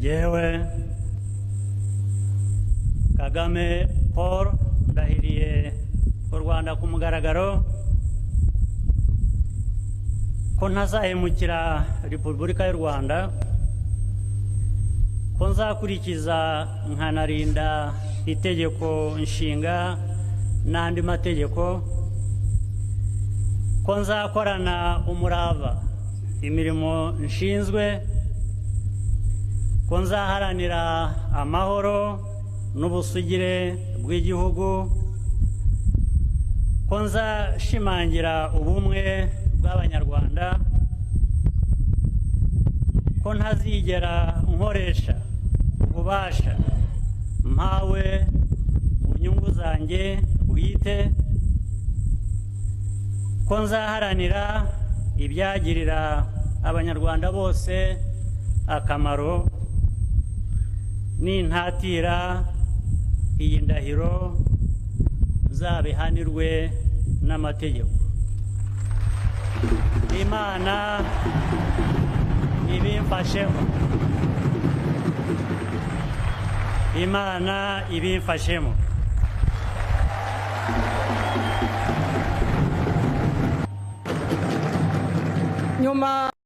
Jyewe Kagame Paul ndahiriye u Rwanda ku mugaragaro ko ntazahemukira Repubulika y'u Rwanda, ko nzakurikiza nkanarinda itegeko nshinga n'andi mategeko, ko nzakorana umurava imirimo nshinzwe, ko nzaharanira amahoro n'ubusugire bw'igihugu, ko nzashimangira ubumwe bw'Abanyarwanda, ko ntazigera nkoresha ububasha mpawe mu nyungu zanjye bwite, ko nzaharanira ibyagirira Abanyarwanda bose akamaro, nintatira iyi ndahiro nzabihanirwe n'amategeko. Imana ibimfashemo. Imana ibimfashemo. Nyuma